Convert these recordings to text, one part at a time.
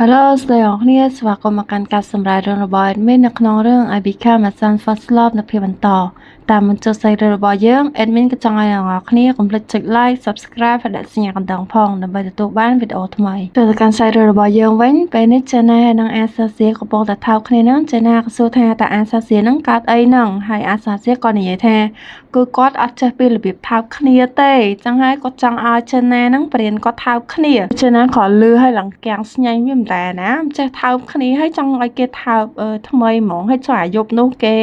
Hello សួស្តីអ្នកគ្នាស្វាគមន៍មកកាន់ការសម្រាយរឿងរបស់ admin នៅក្នុងរឿង I Become a Son First Love នៅភាពបន្តតាមមិនចុះសាច់រឿងរបស់យើង admin ក៏ចង់ឲ្យអ្នកនរគ្នាកុំភ្លេចចុច like subscribe ហើយដាក់សញ្ញាកណ្ដឹងផងដើម្បីទទួលបានវីដេអូថ្មីចូលទៅកាន់សាច់រឿងរបស់យើងវិញពេលនេះ Jenna និង Asasia កំពុងតែថោកគ្នាហ្នឹង Jenna ក៏សួរថាតើ Asasia ហ្នឹងកើតអីហ្នឹងហើយ Asasia ក៏និយាយថាគឺគាត់អត់ចេះពីរបៀបថោកគ្នាទេចឹងហើយគាត់ចង់ឲ្យ Jenna ហ្នឹងបរៀនគាត់ថោកគ្នា Jenna ក៏លឺហើយឡើងកាំងស្ញែងវាមិនដែរណាមិនចេះថោកគ្នាហើយចង់ឲ្យគេថោកថ្មីហ្មងហើយចុះអាយប់នោះគេ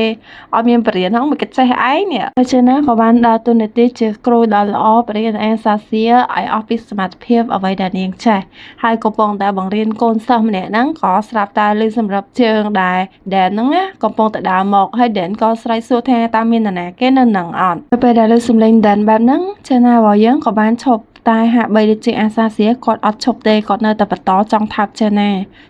អត់មានបរៀនហ្នឹងមិនគេចេះឯងនេះហើយ Jenna ក៏បានដើរតួនាទីជាគ្រូដ៏ល្អបរៀន Asasia ឲ្យអស់ពីសមត្ថភាពអ្វីដែលនាងចេះហើយកំពុងតែបង្រៀនកូនសិស្សម្នាក់ហ្នឹងក៏ស្រាប់តែឮសម្រាប់ជើងដែរ Dan ហ្នឹងណាកំពុងតែដើរមកហើយ Dan ក៏ស្រែកសួរថាតើមាននរណាគេនៅនឹងអត់ទៅពេលដែលឮសំឡេង Dan បែបហ្នឹង Jenna របស់យើងក៏បានឈប់តែហាក់បីដូចជាអាសាសៀគាត់អត់ឈប់ទេគាត់នៅតែបន្តចង់ថើបចេណា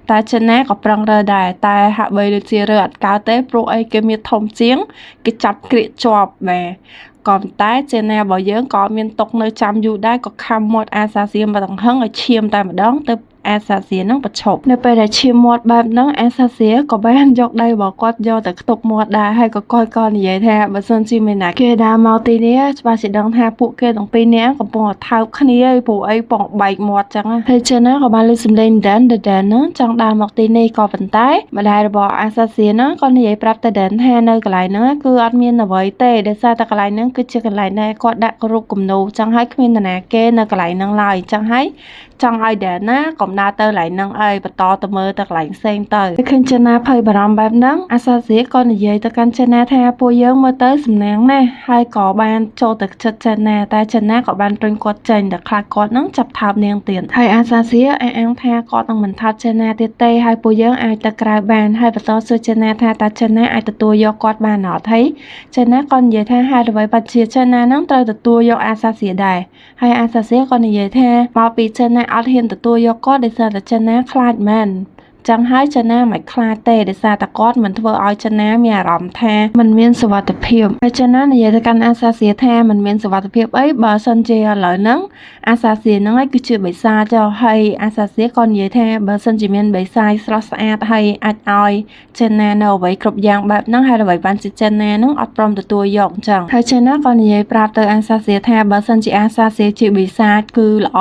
តែចេណាក៏ប្រឹងរើដែរតែហាក់បីដូចជារើអត់កើតទេព្រោះអីគេមានធំជាងគេចាប់ក្រៀកជាប់បាទក៏ប៉ុន្តែចេណារបស់យើងក៏មានຕົកនៅចាំយូរដែរក៏ខំមាត់អាសាសៀមកដង្ហឹងឲ្យឈាមតែម្ដងទៅអាសាសៀនឹងប្រឈប់នៅពេលដែលឈាមមាត់បែបហ្នឹងអាសាសៀក៏បានយកដៃរបស់គាត់យកទៅខ្ទប់មាត់ដែរហើយក៏គាត់ក៏និយាយថាបើសិនជាមានណាគេដើរមកទីនេះច្បាស់ជាដឹងថាពួកគេទាំងពីរនាក់កំពុងតែថើបគ្នាឯព្រោះអីបងបែកមាត់ចឹងហើយចេណាក៏បានលើសំឡេង Dan Dan ហ្នឹងចង់ដើរមកទីនេះក៏ប៉ុន្តែម្ដាយរបស់អាសាសៀហ្នឹងក៏និយាយប្រាប់ទៅ Dan ថានៅកន្លែងហ្នឹងគឺអត់មានអ្វីទេដោយសារតែកន្លែងហ្នឹងគឺជាកន្លែងដែលគាត់ដាក់រូបគំនូចឹងហើយគ្មាននរណាគេនៅកន្លែងហ្នឹងឡើយចឹងហើយចង់ឲ្យ Dan ណាកុំដើរទៅកន្លែងហ្នឹងអីបន្តទៅមើលទៅកន្លែងផ្សេងទៅឃើញចេណាភ័យបារម្ភបែបហ្នឹងអាសាសៀក៏និយាយទៅកាន់ចេណាថាពួកយើងមើលទៅសំណាងណាស់ហើយក៏បានចូលទៅចិត្តចេណាតែចេណាក៏បានរុញគាត់ចេញតែខ្លាចគាត់ហ្នឹងចាប់ថើបនាងទៀតហើយអាសាសៀអះអាងថាគាត់នឹងមិនថើបចេណាទៀតទេហើយពួកយើងអាចទៅក្រៅបានហើយបន្តសួរចេណាថាតើចេណាអាចទទួលយកគាត់បានអត់ហើយចេណាក៏និយាយថាហេតុអ្វីបាត់ជាចេណាហ្នឹងត្រូវទទួលយកអាសាសៀដែរហើយអាសាសៀក៏និយាយថាមកពីចេណាអត់ហ៊ានទទួលយកគាត់ដោយសារតែចេណាខ្លាចមែនចឹងហើយចេណាមិនខ្លាចទេដោយសារតែគាត់មិនធ្វើឲ្យចេណាមានអារម្មណ៍ថាមិនមានសុវត្ថិភាពហើយចេណានិយាយទៅកាន់អាសាសៀថាមិនមានសុវត្ថិភាពអីបើសិនជាឥឡូវហ្នឹងអាសាសៀហ្នឹងឯងគឺជាបិសាចហើយអាសាសៀក៏និយាយថាបើសិនជាមានបិសាចស្រស់ស្អាតហើយអាចឲ្យចេណានៅអ្វីគ្រប់យ៉ាងបែបហ្នឹងហើយអ្វីបានជាចេណាហ្នឹងអត់ព្រមទទួលយកអញ្ចឹងហើយចេណាក៏និយាយប្រាប់ទៅអាសាសៀថាបើសិនជាអាសាសៀជាបិសាចគឺល្អ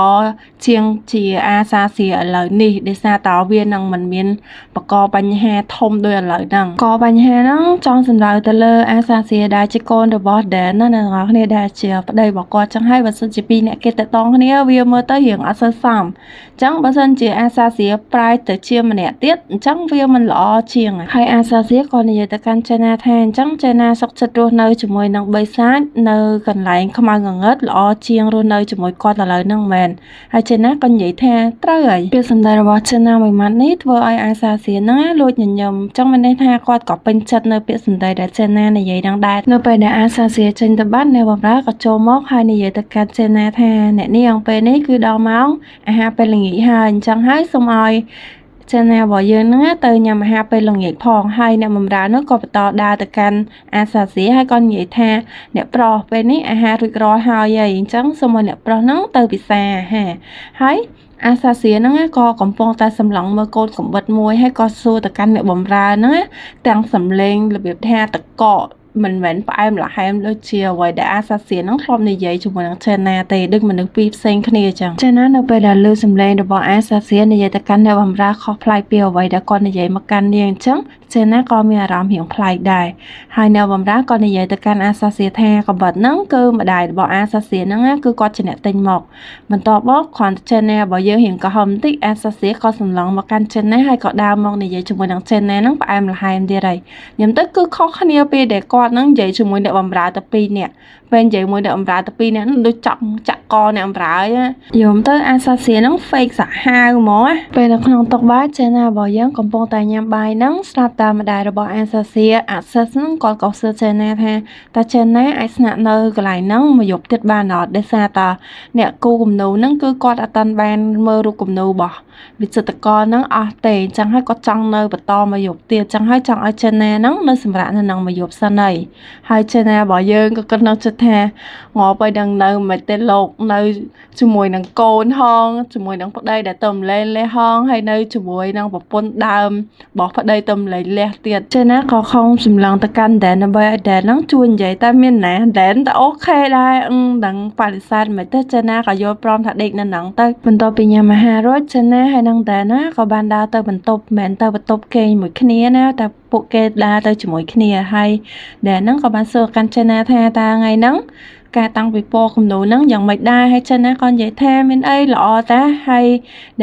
ជាងជាអាសាសៀឥឡូវនេះដោយសារតើវានឹងមិនមានបកបញ្ហាធំដូចឥឡូវហ្នឹងក៏បញ្ហាហ្នឹងចង់សម្ដៅទៅលើអាសាសៀដែលជាកូនរបស់ Dan ណាអ្នកនរគ្នាដែលជាប្តីរបស់គាត់ចឹងហើយបើសិនជាពីរអ្នកគេតតងគ្នាវាមើលទៅរៀងអត់សូវសមចឹងបើសិនជាអាសាសៀប្រែទៅជាម្នាក់ទៀតអញ្ចឹងវាមិនល្អជាងហើយអាសាសៀក៏និយាយទៅកាន់ចេណាថាអញ្ចឹងចេណាសុខចិត្តរស់នៅជាមួយនឹងបិសាចនៅកន្លែងខ្មៅងងឹតល្អជាងរស់នៅជាមួយគាត់ឥឡូវហ្នឹងមែនហើយចេណាក៏និយាយថាត្រូវហើយពាក្យសម្ដីរបស់ចេណាមួយម៉ាត់នេះធ្វើឲ្យអាសាសៀហ្នឹងលួចញញឹមចង់មានន័យថាគាត់ក៏ពេញចិត្តនៅពាក្យសម្ដីដែលចេណានិយាយហ្នឹងដែរនៅពេលដែលអាសាសៀចេញទៅបាត់អ្នកបម្រើក៏ចូលមកហើយនិយាយទៅកាន់ចេណាថាអ្នកនាងពេលនេះគឺដល់ម៉ោងអាហារពេលល្ងាចហើយអញ្ចឹងហើយសូមឲ្យចេណារបស់យើងហ្នឹងទៅញ៉ាំអាហារពេលល្ងាចផងហើយអ្នកបម្រើនោះក៏បន្តដើរទៅកាន់អាសាសៀហើយក៏និយាយថាអ្នកប្រុសពេលនេះអាហាររួចរាល់ហើយហើយអញ្ចឹងសូមឲ្យអ្នកប្រុសហ្នឹងទៅពិសាអាហារហើយអាសាសៀហ្នឹងក៏កំពុងតែសម្លឹងមើលកូនកំបិតមួយហើយក៏សួរទៅកាន់អ្នកបម្រើហ្នឹងទាំងសំឡេងរបៀបថាតកកមិនមែនផ្អែមល្ហែមដូចជាអ្វីដែលអាសាសៀហ្នឹងធ្លាប់និយាយជាមួយនឹងចេណាទេដូចមនុស្សពីរផ្សេងគ្នាអញ្ចឹងចេណានៅពេលដែលឮសំឡេងរបស់អាសាសៀនិយាយទៅកាន់អ្នកបម្រើខុសប្លែកពីអ្វីដែលគាត់និយាយមកកាន់នាងអញ្ចឹងចេណាក៏មានអារម្មណ៍រៀងប្លែកដែរហើយអ្នកបម្រើក៏និយាយទៅកាន់អាសាសៀថាកំបិតហ្នឹងគឺម្ដាយរបស់អាសាសៀហ្នឹងគឺគាត់ជាអ្នកទិញមកបន្ទាប់មកគ្រាន់តែចេណារបស់យើងរៀងក្រហមបន្តិចអាសាសៀក៏សម្លឹងមកកាន់ចេណាហើយក៏ដើរមកនិយាយជាមួយនឹងចេណាហ្នឹងផ្អែមល្ហែមទៀតហើយខ្ញុំទៅគឺខុសគ្នាពេលដែលគាត់ហ្នឹងនិយាយជាមួយអ្នកបម្រើតែពីរនាក់ពេលនិយាយមួយអ្នកបម្រើតែពីរនាក់ហ្នឹងដូចចាក់ចាក់កអ្នកបម្រើយំទៅអាសាសៀហ្នឹង fake សាហាវហ្មងពេលនៅក្នុងតុបាយចេណារបស់យើងកំពុងតែញ៉ាំបាយហ្នឹងស្រាប់តែ តាមម្ដាយរបស់អាសាសៀអាសិសហ្នឹងគាត់ក៏សួរចេណាថាតើចេណាអាចស្នាក់នៅកន្លែងហ្នឹងមួយយប់ទៀតបានអត់ដោយសារតាអ្នកគូគំនូហ្នឹងគឺគាត់អត់ទាន់បានមើលរូបគំនូរបស់វិចិត្រករហ្នឹងអស់ទេអញ្ចឹងហើយគាត់ចង់នៅបន្តមួយយប់ទៀតអញ្ចឹងហើយចង់ឲ្យចេណាហ្នឹងនៅសម្រាប់នៅនឹងមួយយប់សិនហើយហើយចេណារបស់យើងក៏គិតក្នុងចិត្តថាងាប់ឲ្យដឹងនៅមិនទេលោកនៅជាមួយនឹងកូនហងជាមួយនឹងប្តីដែលទៅម្លែងលះហងហើយនៅជាមួយនឹងប្រពន្ធដើមរបស់ប្តីទៅម្លែងលះទៀតចេណាក៏ខំសម្លឹងទៅកាន់ដែនដើម្បីឲ្យដែនហ្នឹងជួយនិយាយតែមានណាដែនតែអូខេដែរដឹងបដិសេធមិនទេចេណាក៏យល់ព្រមថាដេកនៅហ្នឹងទៅបន្ទាប់ពីញ៉ាំអាហាររួចចេណាហើយនឹងដែនណាក៏បានដើរទៅបន្ទប់មិនមែនទៅបន្ទប់គេងមួយគ្នាណាតែពួកគេដើរទៅជាមួយគ្នាហើយដែនហ្នឹងក៏បានសួរកាន់ចេណាថាតើថ្ងៃហ្នឹងការតាំងពិព័រណ៍គំនូហ្នឹងយ៉ាងម៉េចដែរហើយចិនណាក៏និយាយថាមានអីល្អតាហើយ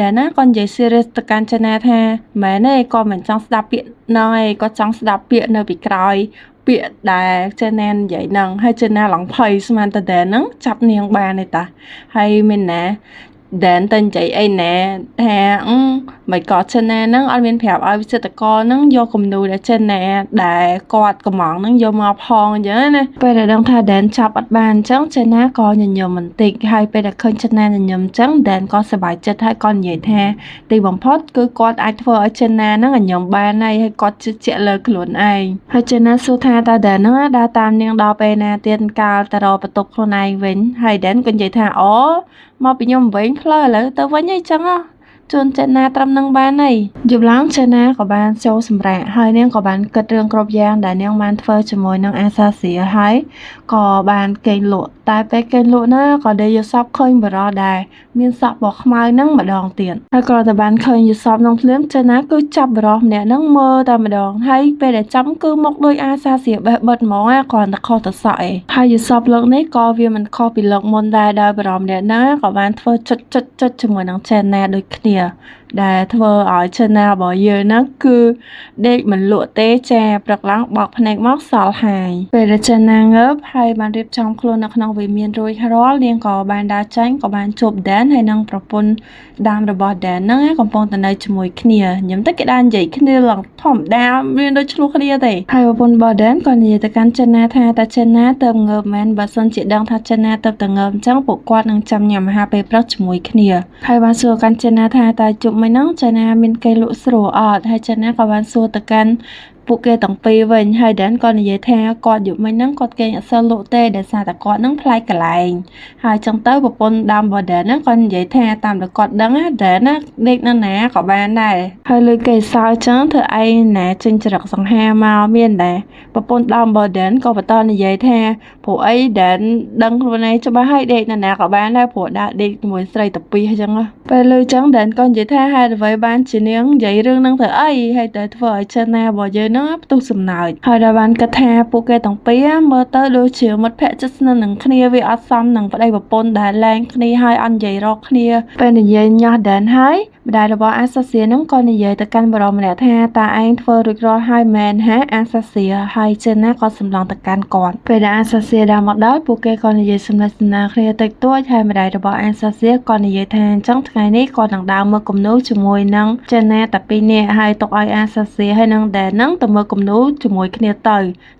ដែលណាក៏និយាយ serious ទៅកាន់ចិនណាថាមែនទេក៏មិនចង់ស្ដាប់ពាក្យហ្នឹងឯងក៏ចង់ស្ដាប់ពាក្យនៅពីក្រោយពាក្យដែលចិនណានិយាយហ្នឹងហើយចិនណាឡើងភ័យស្មានតែដែលហ្នឹងចាប់នាងបានទេតាហើយមានណាដែនទៅនិយាយអីណាថាមិនក៏ចិនណាហ្នឹងអត់មានប្រាប់ឲ្យវិចិត្រករហ្នឹងយកគំនូដែលចិនណាដែលគាត់កំងហ្នឹងយកមកផងអញ្ចឹងណាពេលដែលដឹងថាដែនចាប់អត់បានអញ្ចឹងចិនណាក៏ញញឹមបន្តិចហើយពេលដែលឃើញចិនណាញញឹមអញ្ចឹងដែនក៏សប្បាយចិត្តហើយក៏និយាយថាទីបំផុតគឺគាត់អាចធ្វើឲ្យចិនណាហ្នឹងញញឹមបានហើយហើយគាត់ជឿជាក់លើខ្លួនឯងហើយចិនណាសួរថាតើដែនហ្នឹងដើរតាមនាងដល់ពេលណាទៀតកាលទៅរកបន្ទប់ខ្លួនឯងវិញហើយដែនក៏និយាយថាអូមកពីខ្ញុំវិញផ្លូវឥឡូវទៅវិញអីចឹងជូនចេណាត្រឹមនឹងបានហើយយប់ឡើងចេណាក៏បានចូលសម្រាកហើយនាងក៏បានគិតរឿងគ្រប់យ៉ាងដែលនាងបានធ្វើជាមួយនឹងអាសាសៀហើយក៏បានគេងលក់តែពេលគេងលក់ណាក៏ដេកយល់សពឃើញបរោះដែរមានសក់ពណ៌ខ្មៅហ្នឹងម្ដងទៀតហើយក៏តែបានឃើញយល់សពក្នុងភ្លាមចេណាគឺចាប់បរោះម្នាក់ហ្នឹងមើលតែម្ដងហើយពេលដែលចាប់គឺមកដូចអាសាសៀបេះបិទហ្មងគ្រាន់តែខុសទៅសក់ឯងហើយយល់សពលើកនេះក៏វាមិនខុសពីលើកមុនដែរដោយបរោះម្នាក់ហ្នឹងក៏បានធ្វើចុចចុចចុចជាមួយនឹងចេណាដូចគ្នាដែលធ្វើឲ្យឆានែលរបស់យើងហ្នឹងគឺដេកមិនលក់ទេចាព្រឹកឡើងបោកភ្នែកមកសល់ហាយពេលដែលឆានែលងើបហើយបានរៀបចំខ្លួននៅក្នុងវិមានរួចរាល់នាងក៏បានដើរចេញក៏បានជួបដែនហើយនិងប្រពន្ធដើមរបស់ដែនហ្នឹងកំពុងតែនៅជាមួយគ្នាញ៉ាំទៅគេដើរនិយាយគ្នាឡើងធម្មតាមានដូចឆ្លោះគ្នាទេហើយប្រពន្ធរបស់ដែនក៏និយាយទៅកាន់ឆានែលថាតើឆានែលទៅងើបមែនបើសិនជាដឹងថាឆានែលទៅតែងើបអញ្ចឹងពួកគាត់នឹងចាំញ៉ាំអាហារពេលព្រឹកជាមួយគ្នាហើយបានសួរកាន់ឆានែលថាតើជប់មិញហ្នឹងចាណាមានគេលក់ស្រួលអត់ហើយចាណាក៏បានសួរទៅកាន់ពួកគេទាំងពីរវិញហើយដែនក៏និយាយថាគាត់យប់មិញហ្នឹងគាត់គេងអត់សូវលក់ទេដោយសារតែគាត់ហ្នឹងប្លែកកន្លែងហើយចឹងទៅប្រពន្ធដើមរបស់ដែនហ្នឹងក៏និយាយថាតាមដែលគាត់ដឹងណាដែនណាដេកនៅណាក៏បានដែរហើយលើគេសើចឹងធ្វើឯងណាចេញចរិតសង្ហាមកមានដែរប្រពន្ធដើមរបស់ដែនក៏បន្តនិយាយថាព្រោះអីដែនដឹងខ្លួនឯងច្បាស់ហើយដេកនៅណាក៏បានដែរព្រោះដើរដេកជាមួយស្រីតាពីអញ្ចឹងពេលលើចឹងដែនក៏និយាយថាហេតុអ្វីបានជានាងនិយាយរឿងហ្នឹងទៅអីហើយទៅធ្វើឲ្យចិនណារបស់យើងហ្នឹងផ្ទុះសំណើចហើយដល់បានគិតថាពួកគេទាំងពីរមើលទៅដូចជាមិត្តភក្តិជិតស្និទ្ធនឹងគ្នាវាអត់សមនឹងប្តីប្រពន្ធដែលលែងគ្នាហើយអត់និយាយរកគ្នាពេលនិយាយញាស់ដែនហើយម្ដាយរបស់អាសាសៀហ្នឹងក៏និយាយទៅកាន់បរិមម្នាក់ថាតាឯងធ្វើរួចរាល់ហើយមែនហាអាសាសៀហើយចិនណាក៏សម្លឹងទៅកាន់គាត់ពេលដែលអាសាសៀដល់មកដល់ពួកគេក៏និយាយសំណេះសំណាលគ្នាតិចតួចហើយម្ដាយរបស់អាសាសៀក៏និយាយថាអញ្ចឹងថ្ងៃនេះគាត់នឹងដើរមើលគំនូជាមួយនឹងចិនណាតែពីរនាក់ហើយទុកឲ្យអាសាសៀហើយនឹងដែនហ្នឹងទៅមើលគំនូជាមួយគ្នាទៅ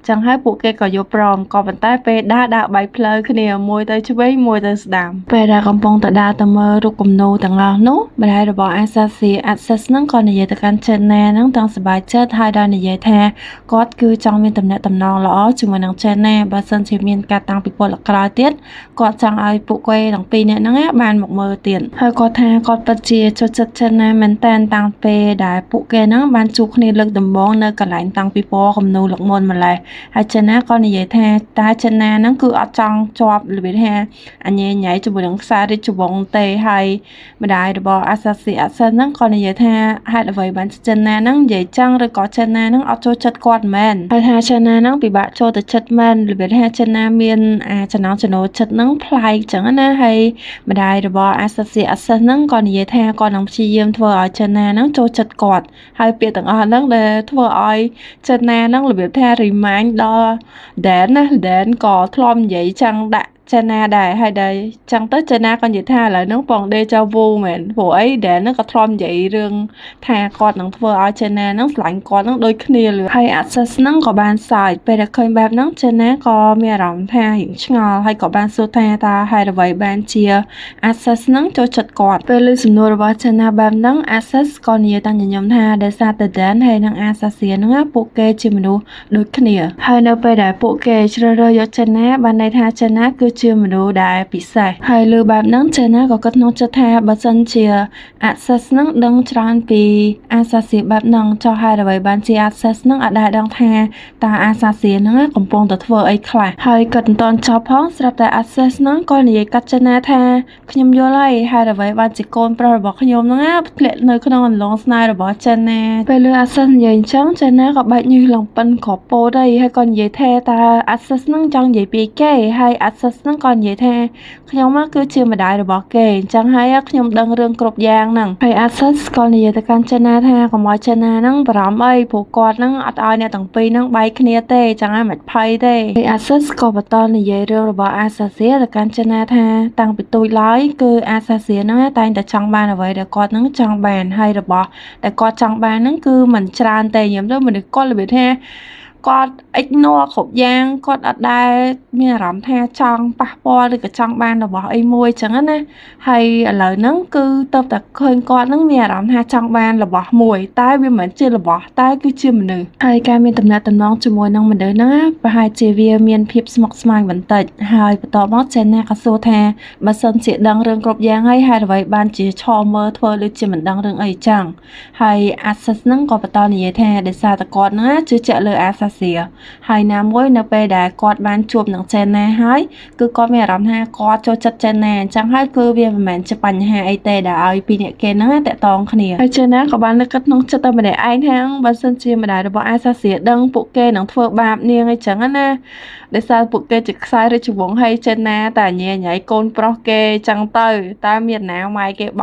ចឹងហើយពួកគេក៏យល់ព្រមក៏ប៉ុន្តែពេលដើរដើរបែកផ្លូវគ្នាមួយទៅឆ្វេងមួយទៅស្ដាំពេលដែលកំពុងតែដើរទៅមើលរូបគំនូទាំងអស់នោះម្ដាយរបស់អាសាសៀអាសិសហ្នឹងក៏និយាយទៅកាន់ចិនណាហ្នឹងទាំងសប្បាយចិត្តហើយដល់និយាយថាគាត់គឺចង់មានទំនាក់ទំនងល្អជាមួយនឹងចិនណាបើសិនជាមានការតាំងពិព័រណ៍ក្រោយទៀតគាត់ចង់ឲ្យពួកគេទាំងពីរនាក់ហ្នឹងបានមកមើលទៀតហើយគាត់ថាគាត់ពិតជាចូលចិត្តចិនណាមែនតើតាំងពេលដែលពួកគេហ្នឹងបានជួបគ្នាលើកដំបូងនៅកន្លែងតាំងពិព័រណ៍គំនូលើកមុនម្លេះហើយចិនណាក៏និយាយថាតើចិនណាហ្នឹងគឺអត់ចង់ជាប់របៀបថាអញញ៉ៃជាមួយនឹងខ្សែរាជវង្សទេហើយម្ដាយរបស់អាសាសៀអាសិនហ្នឹងក៏និយាយថាហេតុអ្វីបានចិនណាហ្នឹងនិយាយចឹងឬក៏ចិនណាហ្នឹងអត់ចូលចិត្តគាត់មែនហើយថាចិនណាហ្នឹងពិបាកចូលទៅចិត្តមែនរបៀបថាចិនណាមានអាចំណងចំណូលចិត្តហ្នឹងប្លែកចឹងណាហើយម្ដាយរបស់អាសាសៀអាសិនហ្នឹងក៏និយាយថាគាត់នឹងព្យាយាមធ្វើឲ្យចិនណាហ្នឹងចូលចិត្តគាត់ហើយពាក្យទាំងអស់ហ្នឹងដែលធ្វើឲ្យចិនណាហ្នឹងរបៀបថា remind ដល់ដែនណាដែនក៏ធ្លាប់និយាយចឹងដាក់ ចេណាដែរហើយដែលចឹងទៅចេណាក៏និយាយថាឥឡូវហ្នឹងបង deja vu មែនព្រោះអីដែលហ្នឹងក៏ធ្លាប់និយាយរឿងថាគាត់នឹងធ្វើឲ្យចេណាហ្នឹងស្រឡាញ់គាត់ហ្នឹងដូចគ្នាលឿហើយ Access ហ្នឹងក៏បានសើចពេលដែលឃើញបែបហ្នឹងចេណាក៏មានអារម្មណ៍ថារៀងឆ្ងល់ហើយក៏បានសួរថាតើហេតុអ្វីបានជា Access ហ្នឹងចូលចិត្តគាត់ពេលឮសំណួររបស់ចេណាបែបហ្នឹង Access ក៏និយាយតាំងញញឹមថាដោយសារតែ Dan ហើយនិង Asasia ហ្នឹងពួកគេជាមនុស្សដូចគ្នាហើយនៅពេលដែលពួកគេជ្រើសរើសយកចេណាបានន័យថាចេណាគឺជាមនុស្សដែលពិសេសហើយលើបែបហ្នឹងចេណាក៏គិតក្នុងចិត្តថាបើសិនជា Access ហ្នឹងដឹងច្រើនពី Asasia បែបហ្នឹងចុះហេតុអ្វីបានជា Access ហ្នឹងអត់ដែលដឹងថាតើ Asasia ហ្នឹងកំពុងតែធ្វើអីខ្លះហើយក៏មិនទាន់ចប់ផងស្រាប់តែ Access ហ្នឹងក៏និយាយកាត់ចេណាថាខ្ញុំយល់ហើយហេតុអ្វីបានជាកូនប្រុសរបស់ខ្ញុំហ្នឹងធ្លាក់នៅក្នុងអន្លង់ស្នេហ៍របស់ចេណាពេលលើ Access និយាយអញ្ចឹងចេណាក៏បែកញើសឡើងប៉ិនគ្រាប់ពោតហើយហើយក៏និយាយថាតើ Access ហ្នឹងចង់និយាយពីគេហើយ Access ហ្នឹងក៏និយាយថាខ្ញុំគឺជាម្ដាយរបស់គេអញ្ចឹងហើយខ្ញុំដឹងរឿងគ្រប់យ៉ាងហ្នឹងហើយ Access ក៏និយាយទៅកាន់ចេណាថាកុំឲ្យចេណាហ្នឹងបារម្ភអីព្រោះគាត់ហ្នឹងអត់ឲ្យអ្នកទាំងពីរហ្នឹងបែកគ្នាទេអញ្ចឹងហើយមិនភ័យទេហើយ Access ក៏បន្តនិយាយរឿងរបស់ Asasia ទៅកាន់ចេណាថាតាំងពីទូចឡើយគឺ Asasia ហ្នឹងតែងតែចង់បានអ្វីដែលគាត់ហ្នឹងចង់បានហើយរបស់ដែលគាត់ចង់បានហ្នឹងគឺមិនច្រើនទេញ៉ាំទៅមនុស្សគាត់របៀបថាគាត់ ignore គ្រប់យ៉ាងគាត់អត់ដែលមានអារម្មណ៍ថាចង់ប៉ះពាល់ឬក៏ចង់បានរបស់អីមួយចឹងណាហើយឥឡូវហ្នឹងគឺទៅតែឃើញគាត់ហ្នឹងមានអារម្មណ៍ថាចង់បានរបស់មួយតែវាមិនមែនជារបស់តែគឺជាមនុស្សហើយការមានទំនាក់ទំនងជាមួយនឹងមនុស្សហ្នឹងប្រហែលជាវាមានភាពស្មុគស្មាញបន្តិចហើយបន្ទាប់មកចេណាក៏សួរថាបើសិនជាដឹងរឿងគ្រប់យ៉ាងហើយហេតុអ្វីបានជាឈរមើលធ្វើដូចជាមិនដឹងរឿងអីចឹងហើយ Access ហ្នឹងក៏បន្តនិយាយថាដោយសារតែគាត់ហ្នឹងជឿជាក់លើ Asasia ហើយណាមួយនៅពេលដែលគាត់បានជួបនឹងចេណាហើយគឺគាត់មានអារម្មណ៍ថាគាត់ចូលចិត្តចេណាអញ្ចឹងហើយគឺវាមិនមែនជាបញ្ហាអីទេដែលឲ្យពីរអ្នកគេហ្នឹងតាក់ទងគ្នាហើយចេណាក៏បាននឹកគិតក្នុងចិត្តតែម្នាក់ឯងថាបើសិនជាម្ដាយរបស់ Asasia ដឹងពួកគេនឹងធ្វើបាបនាងអីចឹងណាដោយសារពួកគេជាខ្សែរាជវង្សហើយចេណាតែញ៉ៃញ៉ៃកូនប្រុសគេចឹងទៅតើមានណាម៉ែគេប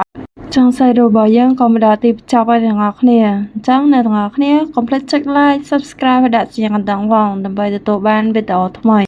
ចង់សាយរបស់យើងក៏មកដល់ទីបញ្ចប់ហើយទាំងអស់គ្នាអញ្ចឹងអ្នកទាំងអស់គ្នាកុំភ្លេចចុច like Subscribe ហើយដាក់សញ្ញាកណ្ដឹងផងដើម្បីទទួលបានវីដេអូថ្មី។